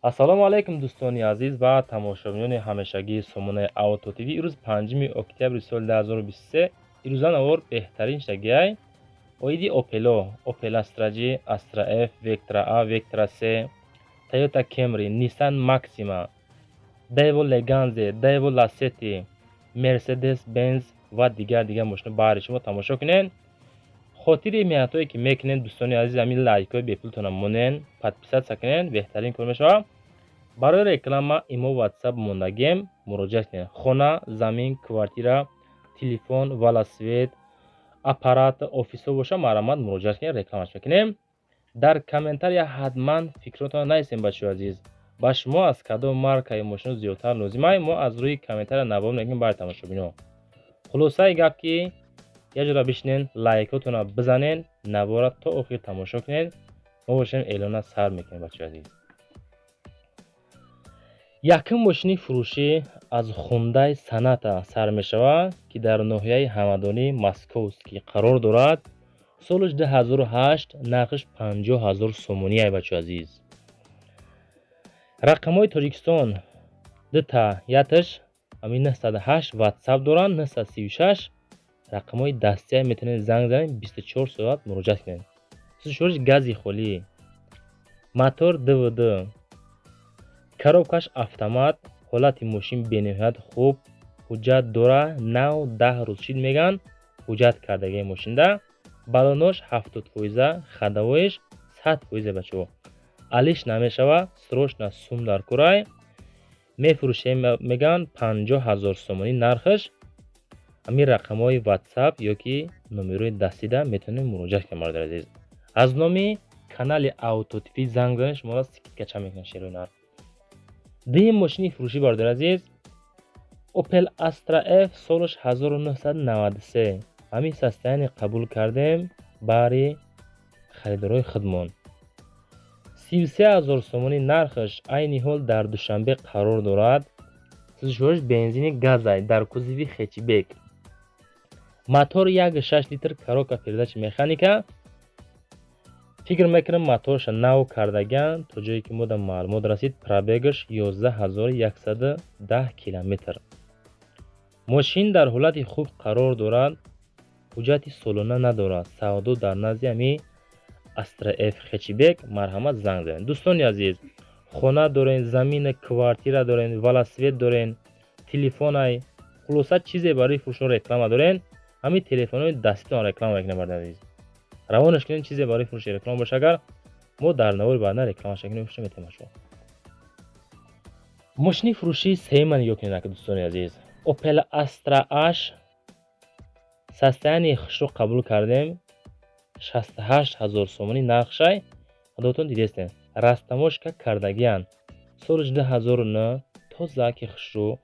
Ассалому алайкум, дӯстони азиз ва тамошобинони ҳамешагии сомонаи Авто ТВ. Ирӯз 5 октябри соли 2023. Ирӯза навор беҳтарин шагиай оиди Опело, Опел Астра G, Астра F, Вектра А, Вектра С, Тойота Кемри, Nissan Максима, Daewoo Леганзе, Daewoo Ласети, Мерседес Бенз ва дигар дигар мошино баҳри шумо. Тамошо кунед. Хотири меҳнатҳое ки мекунед, дӯстони азиз, ҳамин лайкҳои бепултона монен, подписаться кунед, беҳтарин кор мешавад. Барои реклама имо, Ватсап мондагем, муроҷиат кунед. Хона, замин, квартира, телефон, велосипед, аппарат, офисҳо боша, марҳамат, муроҷиат кунед, рекламаш мекунем. Дар комментария ҳатман фикротонро нависем, бачаҳои азиз, ба шумо аз кадом маркаи мошино зиёдтар лозимай. Мо аз рӯи комментария навор мекунем барои тамошобино. Хулосаи гап ки як ҷора бишинен, лайкотонро бизанен, навора то охир тамошо кунед. Мо бошем, эълона сар мекунем, бачаҳои азиз. Якум мошини фурӯшӣ аз Хундай Соната сар мешавад, ки дар ноҳияи Ҳамадонӣ, Московский қарор дорад. Солаш 2008, нархаш 50 ҳазор сомонияй, бачаҳои азиз. Рақамҳои Тоҷикистон дута, яташ ҳамин 908 Ватсап доранд, 936 рақамҳои дастия. Метавонед занг занед, 24 соат муроҷиат кунед. Сушориш гази холӣ, мотор ДВД, коробкаш автомат. Ҳолати мошин бениҳоят хуб, ҳуҷҷат дора, нав 10 рӯз шид мегӯянд ҳуҷҷат кардагии мошинда. Балонош 70 фоиза, ходовоиш 100 фоиза, бачаҳо, алиш намешава. Срочно сум дар курай, мефурӯшем мегӯянд, 50 ҳазор сомонӣ нархаш. Ҳамин рақамҳои Ватсап ё ки номерои дастида метавонед муроҷиат кунед, бародари азиз. Аз номи канали Авто ТВ занг занед, шуморо скидка ча мекунад, шерои нарх. Дуюм мошини фурӯшӣ, бародари азиз, Opel Astra F, солаш 1993. Ҳамин состояние қабул кардем баҳри харидорои худмон. 33 ҳазор сомонӣ нархаш. Айни ҳол дар Душанбе қарор дорад. Сӯзишвориш бензини газай, дар кузови хэтчбек, мотор 1,6 литр, коробка передачи механика. Фикр мекунам, моторша нав кардаган, то ҷое ки мо да маълумот расид. Пробегаш 11 110 километр. Мошин дар ҳолати хуб қарор дорад, ҳуҷҷати солона надорад. Савдо дар назди ҳами Астра Ф хэтчбек, марҳамат, занг занед. Дӯстони азиз, хона дорен, замина, квартира дорен, велосипед дорен, телефонай, хулоса, чизе барои фурӯшо реклама дорен, ҳамин телефонҳои даститон реклама мекунем, бародари азиз, равонаш кунед. Чизе барои фурӯши реклама боша агар, мо дар навори баъдан рекламаша кунем, фурӯша метавонем шумо. Мошини фурӯшии сеюма нигоҳ кунед ака, дӯстони азиз. Opel Astra H, состояние хушро қабул кардем, 68 ҳазор сомонӣ нархшай. Худотон дидестем, растаможка кардагиянд. Соли 2009, тозаки хушрӯ.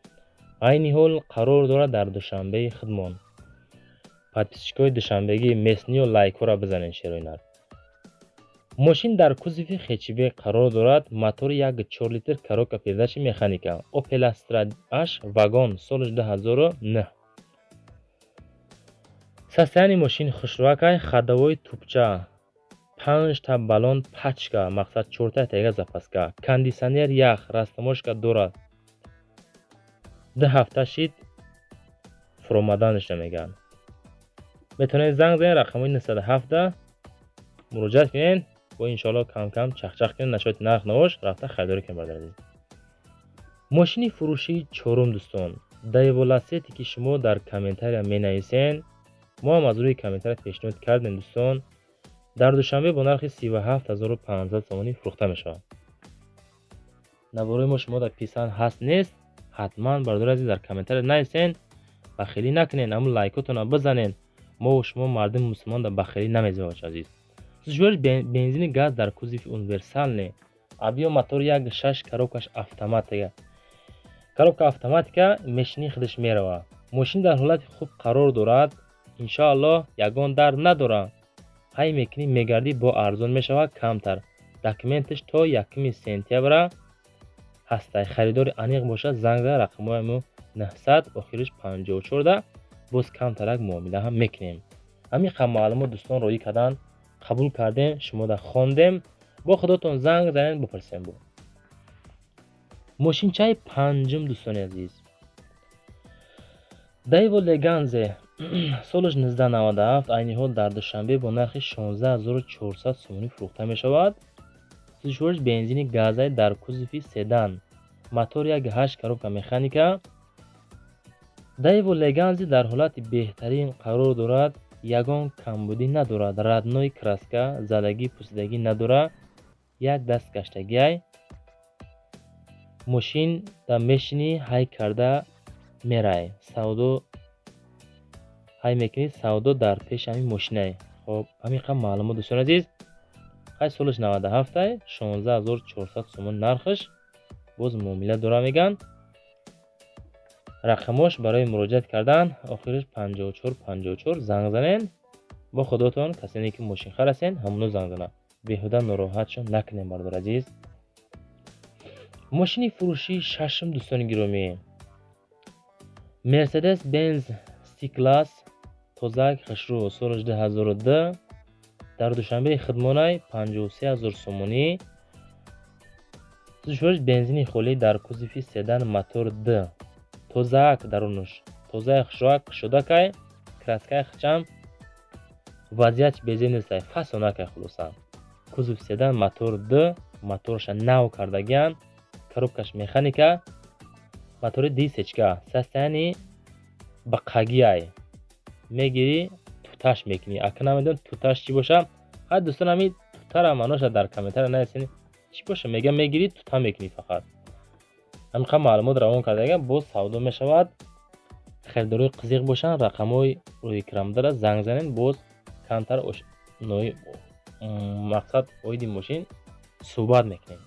Айни ҳол қарор дорад дар Душанбеи худмон. Подписчикои душанбегӣ местниё лайкҳоро бизанед, шерои нарх. Мошин дар кузови хэтчбек қарор дорад, мотори 1,4 литр, коробка передачи механика. Opel Astra H вагон, соли 2009. Состояние мошин хушрӯакай, ходовой тупча, панҷта баллон пачка, мақсад, чорта тега запаска, кондитсионер, ях, растаможка дорад. 2 ҳафта шид фуромаданашро мегӯянд. Метавонед занг занед, рақамҳои 907 муроҷиат кунед. Бо иншоалло кам-кам чахчах кунед, нашояд нарх навош рафта харидорӣ кунед, бародари азиз. Мошини фурӯшии чорум, дӯстон, Daewoo Lacetti, ки шумо дар комментария менависен, мо ҳам аз рӯи комментария пешниҳод кардем, дӯстон. Дар Душанбе бо нархи 37 500 сомонӣ фурӯхта мешавад. Наворои мо шумо дар писанд ҳаст, нест, ҳатман, бародари азиз, дар комментария нависен. Бахилӣ накунед, ҳамун лайкотонро бизанед. Мо шумо мардуми мусулмон дар бахилӣ намезебем, бача азиз. Сӯзишвориш бензини газ, дар кузови универсальный, объём мотор 1,6, коробкаш автоматика. Коробка автоматика, мешини худаш меравад. Мошин дар ҳолати хуб қарор дорад, иншоаллоҳ, ягон дард надорад. Ҳай мекунӣ, мегардӣ, бо арзон мешавад камтар. Документаш то 1 сентябра ҳастай. Харидори аниқ бошад, занг зан, рақамҳои мо 900, охириш 54, боз камтарак муомила ҳам мекунем. Ҳамин қадр маълумот дӯстон роӣ карданд, қабул кардем, шумода хондем. Бо худотон занг занед, бипурсем. Бо Мошинчаи панҷум, дӯстони азиз, Daewoo Leganza, солаш 1997, айни ҳол дар Душанбе бо нархи 16 400 сомонӣ фурӯхта мешавад. Сӯзишвориш бензини газай, дар кузови седан, мотор 1,8, коробка механика. Daewoo Leganza дар ҳолати беҳтарин қарор дорад, ягон камбудӣ надорад, родной краска, задагӣ пусидагӣ надорад, як даст гаштагиай. Мошин да мешинӣ, ҳай карда мерай, савдо ҳай мекунӣ, савдо дар пеши ҳамин мошинай. Хоб, ҳамин қадр маълумот, дӯстони азиз. Хай, солаш 97-ай, 16 400 сомон нархаш, боз муомила дора меган. Рақамош барои муроҷиат кардан охириш 54 54, занг занен. Бо худотон, касоне ки мошинхар ҳастен, ҳамоно занг зананд, беҳуда нороҳатшон накунем, бародари азиз. Мошини фурӯшии шашум, дӯстони гиромӣ, Мерседес Бенз C-класс, тозак, хушрӯ, солаш 2002, дар Душанбеи хидмонай, 53 000 сомонӣ. Сӯзишвориш бензини холӣ, дар кузови седан, мотор д, тозаак, дарунаш тозаи хушрӯак, кушодакай, краскаи хичам вазъият безеб нестай, фасонакай. Хулоса, кузов седан, мотор д, моторша нав кардагиян, коробкаш механика, мотори дисечка, состояние бақагиай. Мегирӣ, туташ мекунӣ. Ака, намедонам, туташ чӣ боша. Хай, дӯстон, ҳами тутара маъноша дар комментария нависен, чӣ боша. Мега, мегирӣ, тута мекунӣ фақат. Ҳамин маълумот равон кардага, боз савдо мешавад. Харидорои қизиқ бошанд, рақамҳои рӯи экранбудара занг занен, боз камтар мақсад оиди мошин суҳбат мекунем.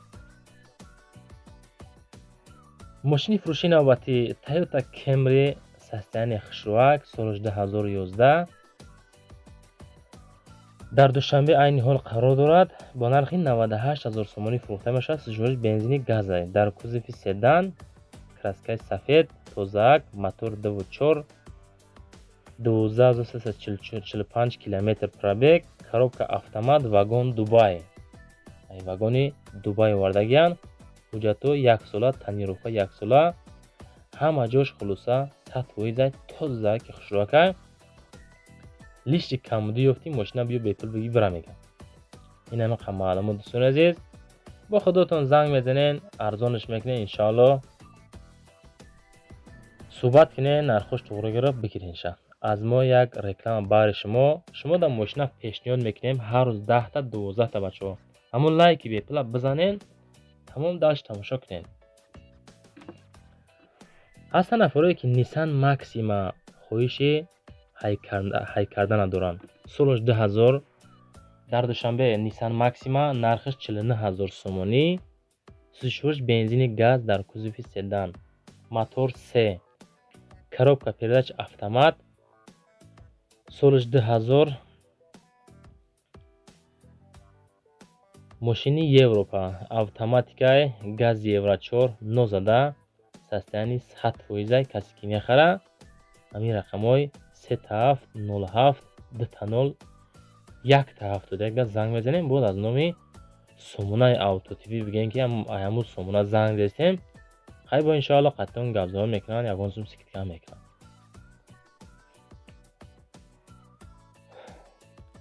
Мошини фурӯшии навбатӣ Toyota Camry, состояние хушрӯак, солаш 2011, дар Душанбе айни ҳол қарор дорад, бо нархи 98 000 сомонӣ фурӯхта мешавад. Сӯзишвориш бензини газай, дар кузови седан, краскаи сафед, тозаак, мотор 2,4, 12 345 километр пробег, коробка автомат, вагон Дубай, ай вагони Дубай овардагиян. Ҳуҷҷатҳо яксола, тонировка яксола, ҳама ҷош хулоса 100%-ай, тоза ки хушрӯакай. Лишти камбудӣ ёфтӣ, мошина биё, бепул бигӣ, бира мегам. Ин ҳамин қадр маълумот, дӯстони азиз. Бо худотон занг мезанен, арзонаш мекунен, иншоалло. Суҳбат кунен, нархош туғри гирифт, бигиренша. Аз мо як реклама баҳри шумо. Шумо дар мошина пешниҳод мекунем ҳар рӯз 10-та, 12-та, бачаҳо. Ҳамон лайки бепула бизанен, тамом, дальше тамошо кунен. Ҳастанд нафарое ки Nissan Maxima хоҳиши ҳай кардана доранд. Солаш 2000, дар Душанбе Nissan Maxima, нархаш 49 000 сомонӣ. Сӯзишвориш бензини газ, дар кузови седан, мотор се, коробка передач автомат, солаш 2000, мошини Европа, автоматикай, гази Евро 4, нозада, состояние 100%-ай. Касе ки мехара, ҳамин рақамҳои сета ҳафт нол ҳафт дута нол якта ҳафтоду як занг мезанем. Боз аз номи Сомонаи Авто ТВ бигӯем, ки ҳамун Сомона занг зестем. Хай, бо иншоалло қатъиён гапзанон мекунанд, ягон сум скидка мекунанд.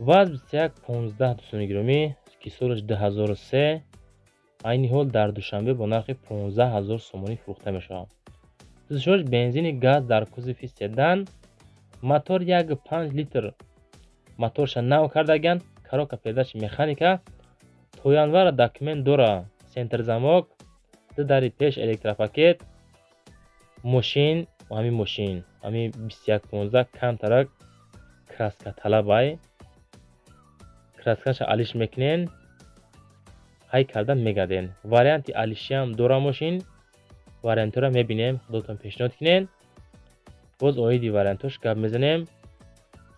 ВАЗ 2115, дӯстони гиромӣ, ки солаш 2003, айни ҳол дар Душанбе бо нархи 15 000 сомонӣ фурӯхта мешавад. Сӯзишвориш бензини газ, дар кузови седан, мотор 1,5 литр, моторша нав кардагиян, коробка передач механика, то январа документ дора, центр замок, ду дари пеш электропакет. Мошин, ҳамин мошин, ҳамин 2115 камтарак краска талабай, краскаша алиш мекунен, ҳай карда мегарден. Варианти алишиам дора мошин, вариантҳоро мебинем, худотон пешниҳод кунен, боз оиди вариантҳош гап мезанем.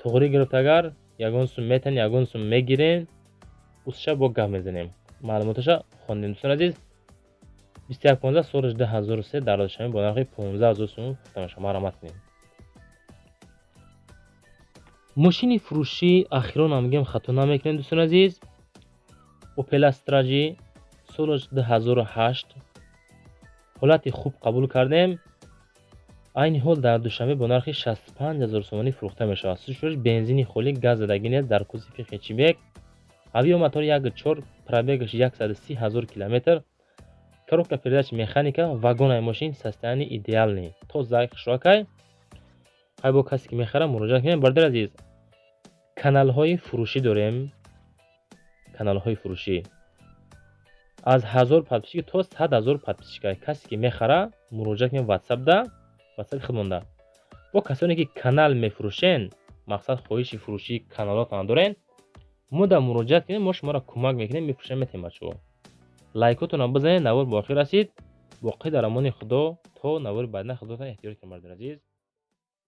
Туғрӣ гирифт, агар ягон сум метан, ягон сум мегирем, усша бо гап мезанем. Маълумоташа хондем, дӯстони азиз. 2115, солаш 2003, дар Душанбе бо нархи 15 000 сум фурӯхта мешавад. Марҳамат кунед. Мошини фурӯшӣ ахиронам мегӯям, хато намекунем, дӯстони азиз. Opel Astra G, солаш 2008, Ҳолати хуб қабул кардем. Айни ҳол дар Душанбе бо нархи 65 ҳазор сомонӣ фурӯхта мешавад. Сушуриш бензини холӣ, газ задагӣ нест, дар кузови хэтчбек. Авио мотор 1.4, пробегаш 130 ҳазор километр. Коробка передач механика, вагонаи мошин состояние идеальный. Тоза, хушрӯакай. Ҳай, бо касе ки мехарад, муроҷиат кунед. Бародари азиз, каналҳои фурӯшӣ дорем. Каналҳои фурӯшӣ аз 1000 подписчик то 100 000 подписчика. Касе ки мехара, муроҷиат кунед ватсапда, ватсапи худмонда. Бо касоне ки канал мефурӯшен, мақсад, хоҳиши фурӯшии каналотона дорен, мо да муроҷиат кунед, мо шуморо кӯмак мекунем, мефурӯшем, метем. Бачаҳо, лайкотонро бизанед. Навор ба охир расид. Боқӣ дар амони Худо, то навори баъдина. Худотон эҳтиёт кунед, бародари азиз.